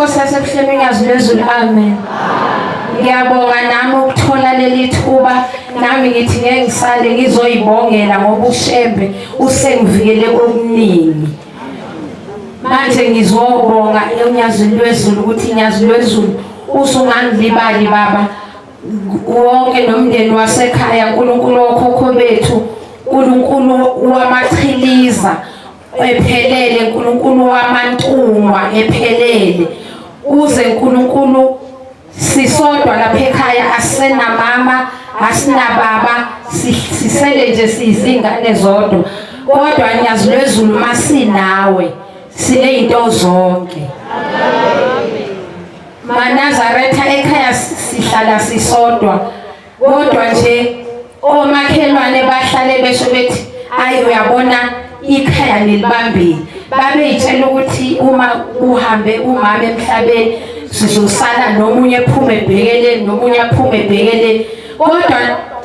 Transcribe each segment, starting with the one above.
Inkosi yasebuhleni uNyazi lwezulu. Amen. Ngiyabonga nami ukuthola leli thuba, nami ngithi ngeke ngisale ngizoyibongela ngoba uShembe usengivikele kokuningi. Manje ngizobonga uNyazi lwezulu ukuthi iNyazi lwezulu usungangilibali baba wonke nomndeni wasekhaya, uNkulunkulu wokhokho bethu, uNkulunkulu wamachiliza ephelele, uNkulunkulu wamantungwa ephelele, uze uNkulunkulu sisodwa lapha ekhaya, asenamama asinababa, sisele nje siyizingane zodwa, kodwa Nyazi lwezulu masinawe sinezinto zonke. MaNazaretha ekhaya sihlala sisodwa, kodwa nje omakhelwane bahlale besho bethi ayi uyabona ikhaya nilibambile. Babeyitshela ukuthi uma uhambe umama emhlabeni sizosala nomunye ephume ebhekeleni nomunye aphume ebhekeleni, kodwa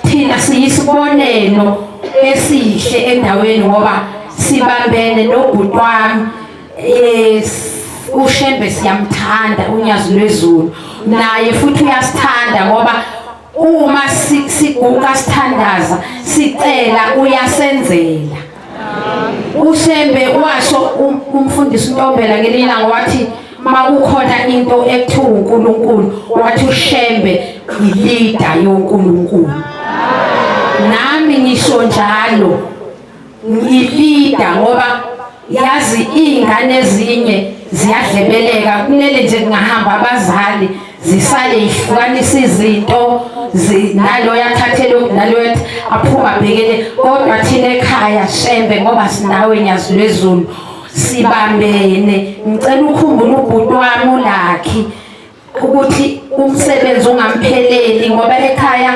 thina siyisibonelo esihle endaweni ngoba sibambene nobhuti wami. uShembe siyamthanda uNyazi lwezulu, naye futhi uyasithanda ngoba uma siguqa sithandaza sicela uyasenzela. uShembe washo umfundisi uNtombela ngelinye ilanga wathi makukhona into ekuthiwa uNkulunkulu, wathi uShembe yilida yoNkulunkulu. Nami ngisho njalo, ngilida ngoba yazi iy'ngane ezinye ziyadlebeleka, kumele nje kungahamba abazali zisale ihlukanisa izinto, naloyo athathe lokhu naloyo aphuma abhekele, kodwa thina ekhaya Shembe ngoba sinawe Nyazi lwezulu sibambene. Ngicela ukhumbule ubhuti wami uLucky ukuthi umsebenzi ungampheleli ngoba ekhaya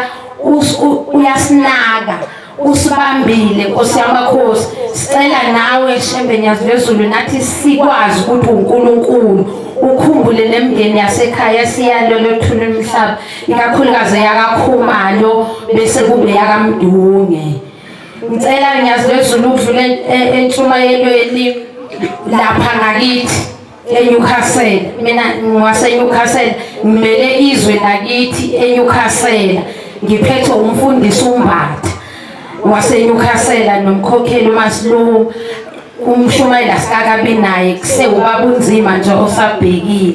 uyasinaka, usibambile Nkosi yamakhosi. Sicela nawe Shembe Nyazi lwezulu nathi sikwazi ukuthi uNkulunkulu ukhumbule nemndeni yasekhaya siyalolo thula umhlaba, ikakhulukazi yakaKhumalo bese kube yakaMdunge. Ngicela Nyazi lwezulu udlule entshumayelweni lapha ngakithi eNewcastle. Mina ngwase Newcastle, ngimele izwe lakithi eNewcastle, ngiphethe umfundisi uMbatha wase Newcastle nomkhokheli uMaslu, umshumayeli asikakabi naye, kusewubaba unzima nje osabhekile.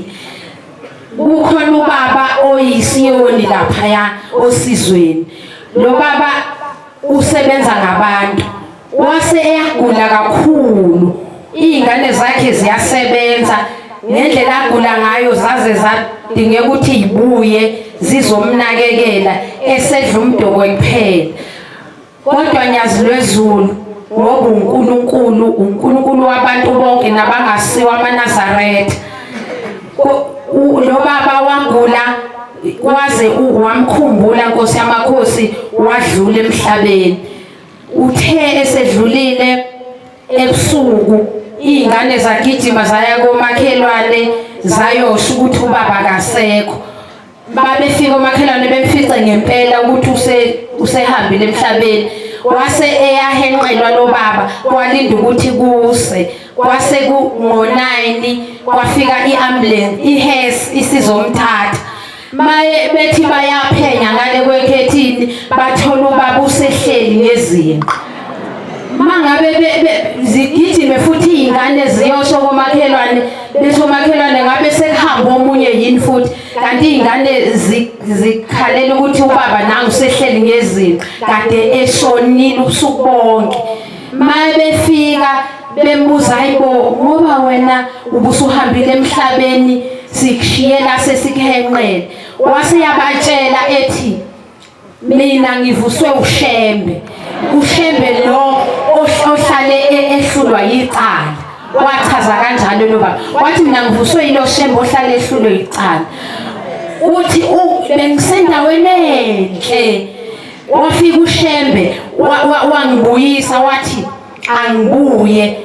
Kukhona ubaba oyisiyoni laphaya osizweni, lo baba usebenza ngabantu, wase eyagula kakhulu, iy'ngane zakhe ziyasebenza ngendlela agula ngayo zaze zadingeka ukuthi yibuye zizomnakekela esedla umdoko kuphela. Kodwa Nyazi lwezulu ngoba uNkulunkulu uNkulunkulu wabantu bonke nabangasiwo amaNazaretha, lo baba wagula waze wamkhumbula Nkosi yamakhosi, wadlula emhlabeni. Uthe esedlulile ebusuku iy'ngane zagijima zaya komakhelwane zayosho ukuthi ubaba akasekho. Babefika omakhelwane bemfice ngempela ukuthi usehambile emhlabeni, wase eyahenqelwa lo baba, kwalinda ukuthi kuse, kwase ngo-9 kwafika i-ambulance, ihesi isizomthatha. Maye bethi bayaphenya ngale kwekhethini bathola ubaba usehleli ngezinqa. Mangabe zigijime futhi iy'ngane ziyosho komakhelwane, besho omakhelwane ngabe sekuhamba omunye yini futhi, kanti iy'ngane zikhalela ukuthi ubaba nangu usehleli ngezinqa kade eshonile ubusuku bonke. Maye befika bembuza, hayibo ngoba wena ubusuhambile emhlabeni sikushiyela sesikuhenqele. Wase yabatshela ethi mina ngivuswe uShembe, uShembe lo ohlale ehlulwa yicala. Wachaza kanjalo lo baba, wathi mina ngivuswe yilo Shembe ohlale ehlulwe yicala. Uthi bengisendaweni enhle, wafika uShembe wangibuyisa wathi angibuye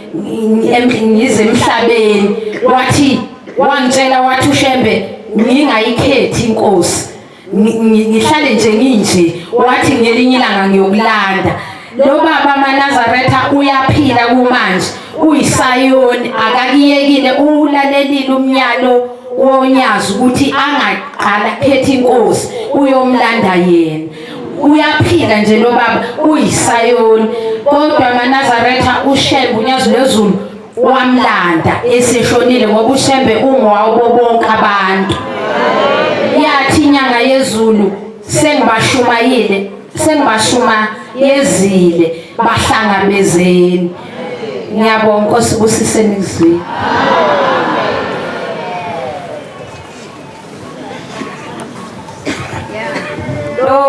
ngize emhlabeni. Wathi wangitshela wathi uShembe ngingayikhethi inkosi, ngihlale nje nginje. Wathi ngelinye ilanga ngiyokulanda. Lo baba amaNazaretha uyaphila kumanje, uyisayoni, akakiyekile, ulalelile umyalo wonyazi ukuthi angaqala khetha inkosi, uyomlanda yena. Uyaphila nje lo baba, uyisayoni. Kodwa maNazaretha uShembe uNyazi lwezulu wamlanda eseshonile, ngoba uShembe ungowabo bonke abantu. Yathi inyanga yezulu sengibashumayile, sengibashumayezile, bahlangabezeni. Ngiyabonga, Nkosi busiseni izwi. Lo